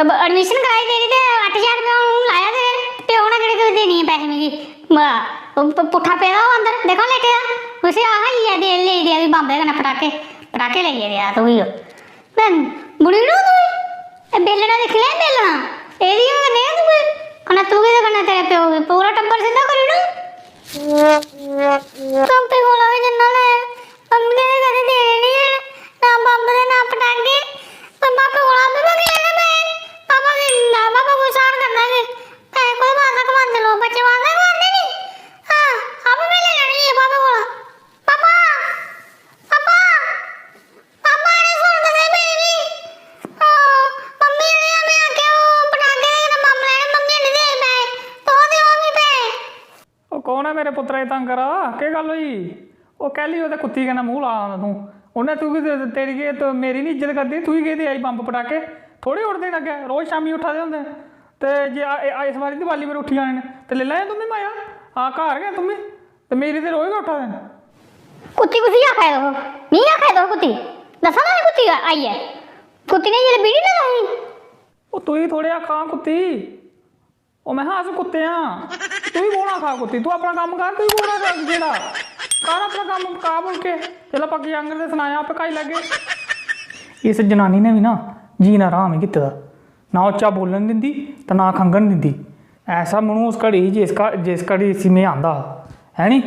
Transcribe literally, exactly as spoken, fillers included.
अब एडमिशन कराई देनी ते अट्ठ ज्हार रपेआ हून लाया ते फिर प्यो ने केह्ड़े कोई देनी ऐ पैसे मिगी? वाह, ओह् प-, पुट्ठा पेदा ओह् अंदर, दिक्खो लेटे दा। उसी आख, "इ'यै दे, लेई देआ भी बम्ब दे कन्नै पटाके, पटाके लेइयै देआ तूं बी ओह्।" भैन, बुड़ी ओड़ो तूं। एह् बेलना दिक्खी लै, बेलना। एह्दी बी कन्नै गै तूं बी, कन्नै तूं बी ते कन्नै तेरे प्यो बी। पूरा टब्बर सिद्धा करी ओड़ो। पापे कोला बी जिन्ना लै, मम्मी ने कदें देने निं हैन, ना बम्ब ते ना पटाके। पर पापे कोला बी मंगी लैने पैसे। पापा गी ना, पापा कोई स्हान करना कि पैसे कोह्दे बास्तै कमांदे लोक, बच्चे बास्तै कमांदे निं। हां, आपूं बी लेई लैने चाहिए पापे कोला। पापा, पापा, पापा ने सुन दे मेरी। ओ, मम्मी ने हमें आखे, ओ, पटाके ते बम्ब लैने, मम्मी ने दे पैसे। तो देओ मी पैसे। ओह् कौन ऐ मेरे पुत्तरा गी तंग करा दा? केह् गल्ल होई? ओह् कैह्ली ओह्दे कुत्ती कन्नै मूंह् ला दा तूं? उन्नै तुगी ते, तेरी केह्, ते मेरी निं इज्जत करदी, तुगी केह् देआ दी बम्ब पटाके? थोह्ड़े उड़दे न अग्गें, रोज शामीं उट्ठा दे होंदे न। ते जे आ, ए, आ, इस बारी दिवाली पर उट्ठी जाने न, ते लेई लैएओ तुम्मी मजा। हां, घर गै तुम्मी, ते मेरी ते रोज गै उट्ठा दे न। कुत्ती कुसी आखा दे तुस? मी आखा दे तुस कुत्ती? दस्सां तुसें कुत्ती आइयै? कुत्ती ने जेल्लै बीड़ी लेई दी। ओह् तुगी थोह्ड़े आखा दा कुत्ती। ओह्, में हा, अस कुत्ते आं। तुगी कौन आखा कुत्ती? तूं अपना कम्म कर, तुगी कौन आखा जेह्ड़ा? कर अपना कम्म, पका फुलके। जेल्लै पक्की जाङन ते सनाया, पकाई लैगे। इस जनानी ने बी ना जीना हराम ही कीते दा। ना उच्चा बोलन दिंदी ते ना खंघन दिंदी। ऐसा मनूस घड़ी ही जिस घ-, जिस घड़ी इसी में आंदा हा, है नी?